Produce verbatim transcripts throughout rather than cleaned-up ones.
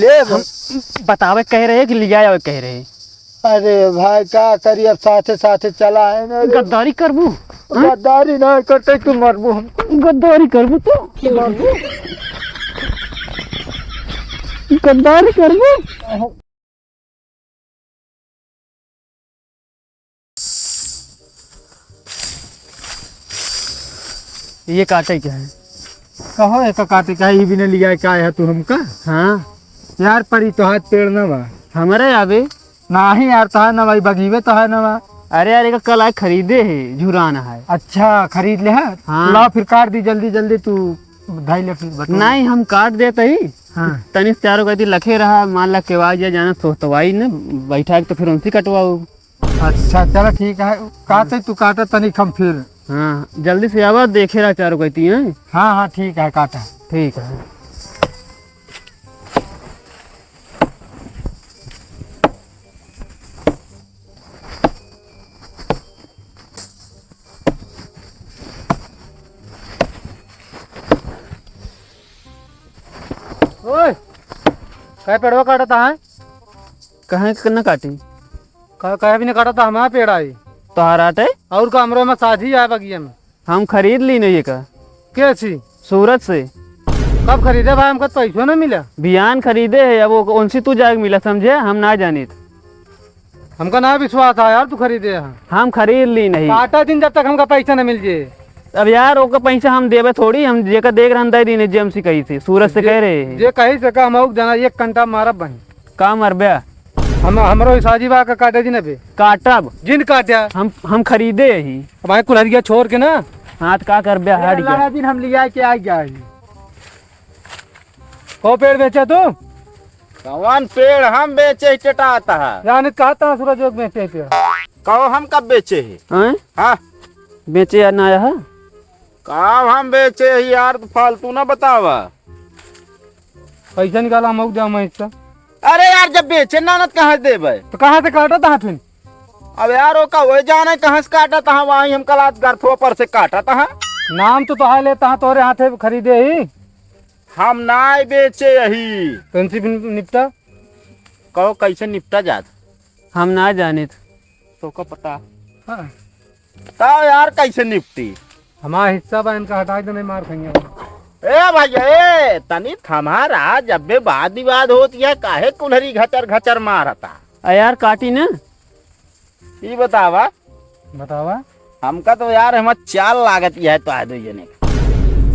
ए हम बतावे कह रहे कि लिया आवे कह रहे? अरे भाई, का करी, अब साथे साथे चला है ना रे। गद्दारी करबू? हाँ? गद्दारी ना करते, तू मरबू हम। गद्दारी करबू तू? मरबू। गद्दारी करबू? ये काटे क्या है? कहो, एक काटे क्या है? ये भी न लिया, क्या है तू हमका? हाँ। यार, पर ई तो हाथ पेड़ न बा। हमरे आवे? नाही यार, तो है न भाई, बगीवे तो है न बा। अरे यार, एक कल आए खरीदे है, झुरान है। अच्छा, खरीद ले है? हाँ। लाओ फिर काट दी जल्दी जल्दी, तू धाई ले फिर बटुआ। नहीं, हम काट देते ही। हाँ। तनी से चारों कहती लखे रहा, मान ला केवाई जा जाना सोहतवाई न, बैठा के तो फिर उनसे कटवाओ। अच्छा, चलो ठीक है, काटे तू काटे तनिक हम फिर। हाँ, जल्दी से आवा, देखे रहा चारों कहती हैं। हाँ, हाँ, ठीक है, काटा। ठीक है। ओए, काहे पेड़वा काटत है? कहाँ के न काटी? का-, काहे भी न काटत, हमारा पेड़ आई। तोहार आटे? और का, हमरो में साझी आए बगिया में। हम खरीद ली नहीं का। के छी? सूरत से। कब खरीदे भाई, हमका तो पैसो न मिला। बियान खरीदे है, अब वो उनसे तू जाके मिला, समझे, हम ना जानित। हमका ना विश्वास है यार, तू खरीदे है। हम खरीद ली नहीं। काटा दिन जब तक हमका पैसा न मिल जे। अब यार, ओका पैसा हम देबे थोड़ी, हम जेका देख रहन दे दीने, जेमसी कही थी, सूरज से जे, कह रहे हैं। जे कही से का, हम आउक जाना, एक कंटा मारब बहिन। का मरबे? हम, हमरो साझी बा का काटे दिन अबे। काटब। जिन काट्या। हम, हम खरीदे ही। अब आए कुल्हरिया छोड़ के ना। हाथ का करबे, हट गया। दिन हम लिया के आ गया ही। को पेड़ बेचे तू? कौन पेड़ हम बेचे ही, चटाता है? जाने कहा था सूरज लोग बेचे ही पेड़। कहो हम कब बेचे ही? हैं? हाँ। बेचे या ना आया है? कब हम बेचे ही यार, तो फालतू ना बतावा। पैसा निकाला, हम जा मैं हिस्सा। अरे यार, जब बेचे ना, ना तो कहाँ से देबे? तो कहाँ से काटा था फिर? अब यार, ओका वही जाने कहाँ से काटा था, वहीं हम कलात गरथो पर से काटा था। नाम तो तोहार लेता हाँ, तोरे हाथे खरीदे ही। हम नाय बेचे यही। कौन सी फिल्म निपटा? कहो, कैसे निपटा जात? हम ना जानित। तो का पता? हाँ। तब यार, कैसे निपटी? हमारा हिस्सा बा, इनका हटा दे, नहीं मार खाएंगे हम। ए भैया, ए, तनी थमा रहा, जब बे वाद विवाद होत है, काहे कुल्हरी घचर घचर मारता? आ यार, काटी ना। ई बतावा। बतावा। हमका तो यार, हमार चाल लागत है तो आए दो जने।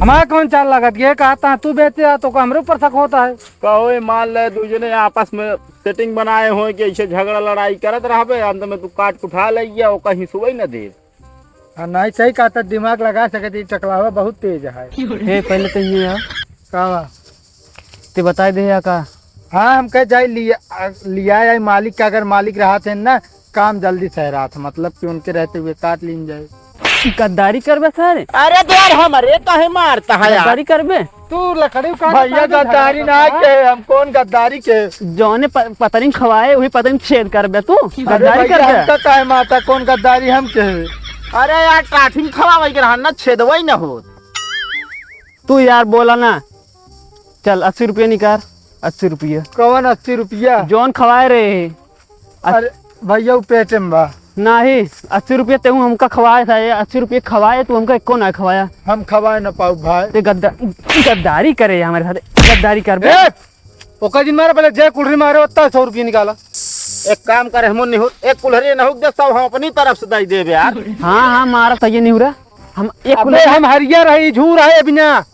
हमारा कौन चाल लागत? ये कहता है, तू बेचे आ, तो का हमरे ऊपर शक होता है? कहो, ये मान ले, दू जने आपस में setting बनाए हो कि ऐसे झगड़ा लड़ाई करत रहबे, अंत में तू काट कुठा ले गया, ओका हिस्सो ही न दे। हाँ, नहीं, सही कहता, दिमाग लगा सकत, ये चकलावा बहुत तेज है। हे, पहले तो ये आ। का बा? ते बताए दे या का? हाँ, हम कह जाए लिया, लिया आई मालिक का, अगर मालिक रहत है ना, काम जल्दी सहरात, मतलब कि उनके रहते हुए काट लीन जाए। गद्दारी करबे सारे? अरे तो यार, हमरे काहे मारता है यार? गद्दारी करबे? तू लकड़ी उखाड़ भैया, गद्दारी ना के, हम कौन गद्दारी के? जौने प-, पतरिन खवाए, वही पतरिन छेद करबे तू? अरे गद्दारी भैया, करबे? हमका काहे मारता, कौन गद्दारी हम के? अरे यार, टाठिन खवावे के रहन ना, छेदवई न होत। तू यार बोला ना। चल, अस्सी रुपया निकाल, अस्सी रुपया। कौन अस्सी रुपया? जौन खवाए रहे। अरे भैया, वो पेटे में बा। नहीं, अस्सी रुपया ते हमका खवाए था, ये अस्सी रुपया खवाए, तू हमका एको ना खवाया। हम खवाए ना पाऊ भाई। ते गद्दा-, गद्दारी करे हमारे साथ, गद्दारी कर बे। ए! ओका जिन मारे, पहले जे कुल्हरी मारे, ओत्ता सौ रुपया निकाला। एक काम करे, हम नहीं हो, एक कुल्हरी न हो दे, सब हम अपनी तरफ से दे देबे यार। हाँ, हाँ, मारा सही नहीं हो रहा। हम एक अबे, कुल्हरी हम हरियर है, झूर है बिना।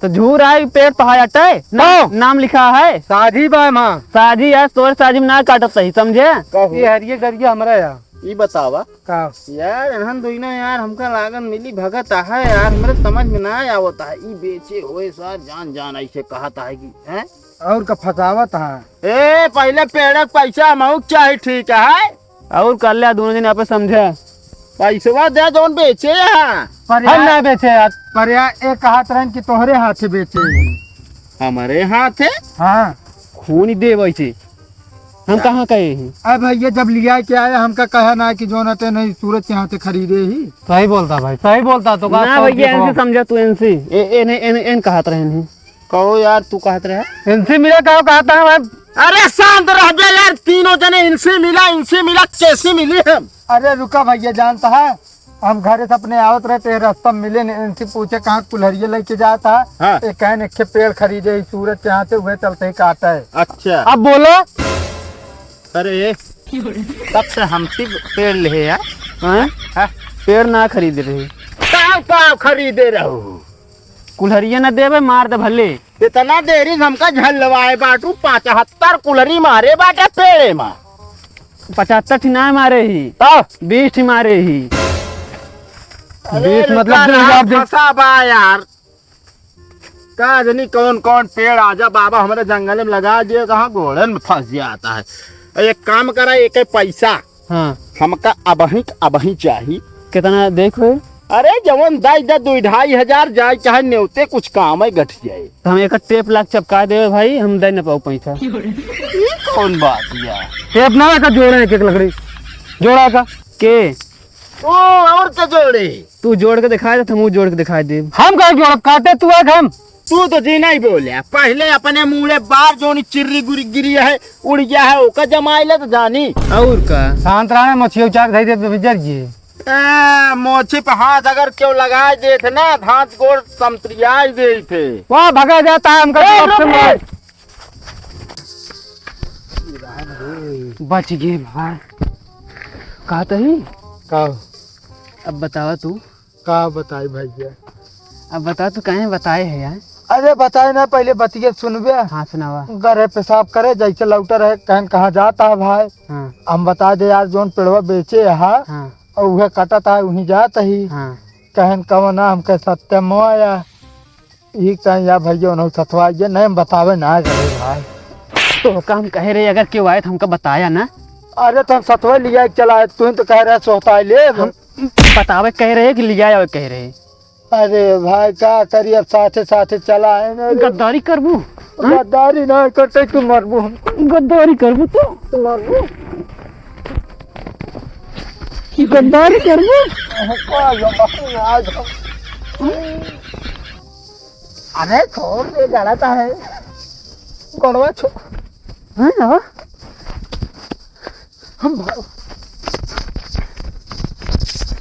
तो झूर आए, पेड़ तो है, अटै? ना-, हाँ। नाम लिखा है। साझी बा, हाँ। साझी है, तोरे साझी में ना काटत सही, समझे? का हो? ये हरिये गरिया हमरा या। ई बतावा। का? यार, एनहन दुइनो यार, हमका लागन मिली भगत है यार, हमरे समझ में ना आवत है। ई बेचे होए सार जान जान ऐसे कहत है कि, हैं? और का फसावत है? ए, पहले पेड़ के पैसा हमहू के चाही, ठीक है? और कर ले, दोनों जने आपस समझे। पैसवा दे, जौन बेचे यहाँ। पर हम यार, ना बेचे यार। पर यार, एक हाथ रहन कि तोहरे हाथे बेचे। हमारे हाथे? हाँ। खून ही दे वैसे। हम यार। कहाँ कहे हैं? अब भैया जब लिया के आया, हमका कहा ना कि जौन हटे नहीं, सूरज के हाथे खरीदे ही। सही बोलता भाई, सही बोलता तो का ना सौ भैया, के इनसे भाव। समझा तू इनसे। ए, ए, नहीं, एन, एन कहत रहन ही। कहो यार, तू कहत रहे। इनसे मिला, कहो, कहता है मैं। अरे शांत रह जा यार, तीनों जने इनसे मिला, इनसे मिला, कैसे मिली हम? अरे रुका भैया, जानता है, हम घरे से अपने आवत रहे, तो ये रास्ता में मिले न, इनसे पूछे कहाँ कुल्हरिया लेके जाता है। हाँ। ये कहन एक ठे पेड़ खरीदे ही सूरज के यहाँ से, उहे चलते ही काटा है। अच्छा। अब बोलो। अरे, तब से हमसे पेड़ ले यार। हाँ? हाँ? पेड़ ना खरीदे रहे। का, का खरीदे रहो? कुल्हरिया ना देवे, मार दे भले। इतना देरी हमका झल्लवाए बाटू, पचहत्तर कुल्हरी मारे बाटे पेड़े मा। पचहत्तर ठी ना मारे ही, तो? बीस ठी मारे ही। अरे बीस मतलब बेटा, दो हजार दे। फंसा बा यार। का जनी कौन कौन पेड़ आजा बाबा हमरे जंगल में लगा दिए, कहाँ घोड़न में फंस जाता है। एक काम करा, एक पैसा हाँ। हमका अबही क अबही चाही। कितना देखो? अरे जवन दाई दा दुई ढाई हजार जाए, चाहे नेवते कुछ काम है घट जाए। तो हम एक टेप लाग चपका देवे भाई, हम दे न पाऊ पैसा। ये कौन बात यार? टेप ना का जोड़े एक एक लकड़ी। जोड़ा का? के? ओ, और के जोड़े? तू जोड़ के दिखाए दे, तो हम जोड़ के दिखाए दे। हम का जोड़ब? काटे तू एक हम। तू तो जी नहीं बोले, पहले अपने मूड़े बार जोनी चिर्री गुरी गिरी है, उड़ गया है, ओका जमाई ले तो जानी। और का? शांत रहना, मछियो चाक धई दे तो बिजर जी। ए, मोछी पे हाथ अगर क्यों लगाए देत ना, हाथ गोड़ समतरियाई देत है। वाह, भगा जाता है हमका ए, जवाब से रुक मार। रे। बच गए भाई। का तही? का? अब बतावा तू। का बताई भैया? अब बता तू काहे बताए है यार? अरे बताए ना, पहले बतिया सुनबे। हाँ, सुनावा। घरे पेशाब करे, जैसे लौटा रहे, कहन कहाँ जाता है भाई? हाँ। हम बता दे यार, जोन पेड़वा बेचे है, हाँ। और उहे कटत है, वहीं जात ही। हाँ। कहन कवन ना, हमके सत्य मोया। ई कहीं या भैया उन्हों सतवाइए, नहीं हम बतावे ना रहे भाई। तो का हम कहे रहे, अगर केहू आए तो हमका बताया ना। अरे तो हम सतवा लिया के चला आए, तू ही तो कह रहे सोहता ले। हम बतावे कह रहे कि लिया आवे कह रहे। अरे भाई का करी, अब साथे साथे चला आए ना रे। गद्दारी करबू? हाँ? गद्दारी ना करते तू मरबू हमको। गद्दारी करबू तू? तू मरबू। गद्दारी करबू? हमको आज हम, आज हम। अरे छोड़ दे, गलत है। गोड़वा छो-, हाँ, हाँ। हम भाग-,